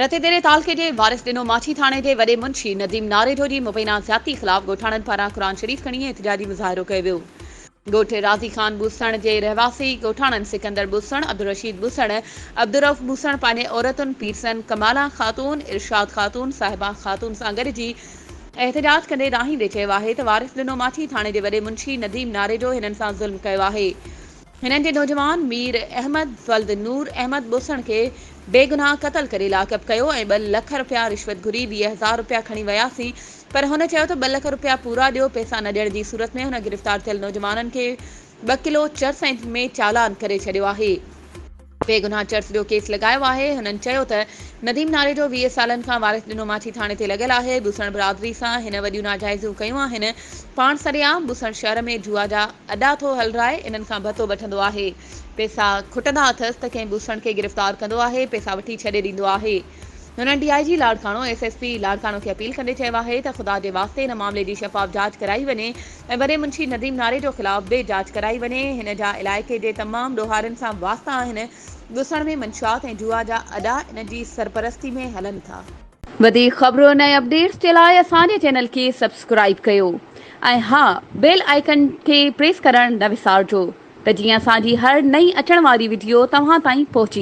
رتيديري تعلقي جي وارث ڏنو ماڇي ٿاڻي جي وڏي منشي نديم ناريجو جي مبينا زيادتي خلاف ڳوٺاڻن پاران قرآن شريف کڻي احتجاجي مظاهرو ڪيو ويو. ڳوٺ راضي خان ٻوسڻ جي رهواسي ڳوٺاڻن سڪندر ٻوسڻ، عبدالرشيد ٻوسڻ، عبدالرئوف ٻوسڻ پنهنجي عورتن پيرسن ڪمالان خاتون، ارشاد خاتون، صاحبان خاتون سان گڏجي احتجاج ڪندي دانهيندي چيو آهي ته وارث ڏنو ماڇي ٿاڻي جي وڏي منشي نديم ناريجو هنن سان ظلم ڪيو آهي. هنن جي نوجوان مير احمد ولد نور احمد ٻوسڻ کي بيگناهه قتل ڪري لاڪپ ڪيو ۽ ٻه لک رپيا رشوت گهري 20 هزار رپيا کڻي وياسين پر هن چيو ته ٻه لک رپيا پورا ڏيو پئسا نه ڏيڻ جي صورت ۾ هن گرفتار ٿيل نوجوانن کي ٻه ڪلو چرس ۽ ۾ چالان ڪري ڇڏيو آهي. بيگناهه چرس جو ڪيس لڳايو آهي، هنن چيو ته نديم ناريجو 20 سالن کان وارث ڏنو ماڇي ٿاڻي تي لڳل آهي، ٻوسڻ برادري سان هن وڏيون ناجائزيون ڪيون آهن، پاڻ سرعام ٻوسڻ شهر ۾ جوا جا اڏا ٿو هلرائي انهن کان ڀتو وٺندو آهي، پئسا کٽندا اٿس ته ڪنهن ٻوسڻ کي گرفتار ڪندو آهي، پئسا وٺي ڇڏي ڏيندو آهي. هنن D I G Larkana, S S P Larkana کي اپيل ڪندي چيو آهي ته خدا جي واسطي ان معاملي جي شفاف جاچ ڪرائي وڃي ۽ وڏي منشي نديم ناريجو خلاف به جاچ ڪرائي وڃي، هن جا علائقي جي تمام ڏوهارين سان واسطا آهن، ڏسڻ ۾ منشيات ۽ جوا جا اڏا ان جي سرپرستي ۾ هلن ٿا. وڌيڪ خبرن ۽ اپڊيٽس جي لاء اسان جي چينل کي سبسڪرائيب ڪيو ۽ ها بيل آئيڪن کي پريس ڪرڻ نه وسارجو ته جيئن اسان جي هر نئين اچڻ واري وڊيو توهان تائين پهچي.